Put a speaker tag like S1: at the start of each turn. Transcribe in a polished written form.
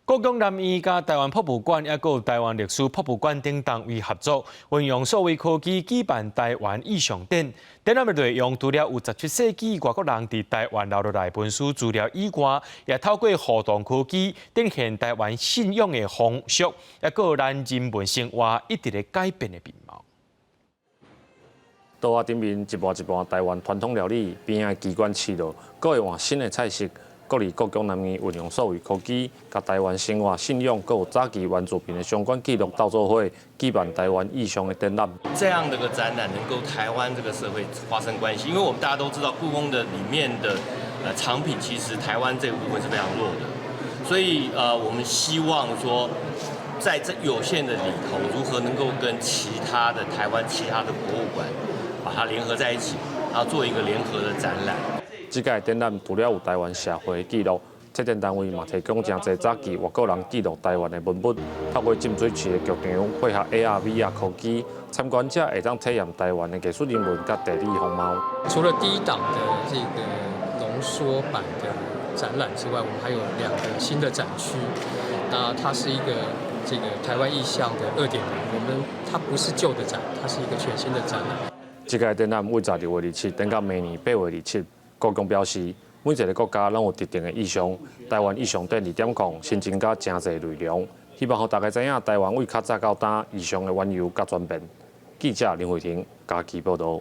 S1: 故宮南院佮台灣博物館，抑閣有台灣歷史博物館等單位合作，運用數位科技舉辦台灣意象展。展覽的內容除了有17世紀外國人佇台灣留落來文書資料以外，也透過互動科技展現台灣信仰的風俗，抑閣有咱人文生活一直咧改變的面貌。
S2: 桌仔頂面一盤一盤台灣傳統料理，邊仔機關試落，閣會換新的菜式。國立故宮南院運用數位科技，佮台灣生活、信仰，閣有早期原住民的相關記錄鬥做伙，舉辦台灣意象的展覽。
S3: 這樣的個展覽能夠台灣這個社會發生關係，因為我們大家都知道故宮的裡面的藏品，其實台灣這個部分是非常弱的，所以我們希望說，在這有限的裡頭，如何能夠跟其他的台灣其他的博物館把它聯合在一起，然後做一個聯合的展覽。
S2: 這屆展覽除了有台灣社會記錄，策展單位嘛提供誠濟早期外國人記錄台灣的文物，透過浸水池的劇場配合 AR、VR 科技，參觀者會當體驗台灣的藝術人文佮地理風貌。
S4: 除了第一檔的這個濃縮版的展覽之外，我們還有兩個新的展區。那它是一個這個台灣意象的2.0，我們它不是舊的展，它是一個全新的展覽。
S2: 這屆展覽為12月27展到明年8月27。故宮表示，每一個國家攏有特定的意象，台灣意象展2.0新增加誠濟內容，希望予大家知影台灣為較早到今意象的緣由佮轉變。記者林慧婷嘉義報導。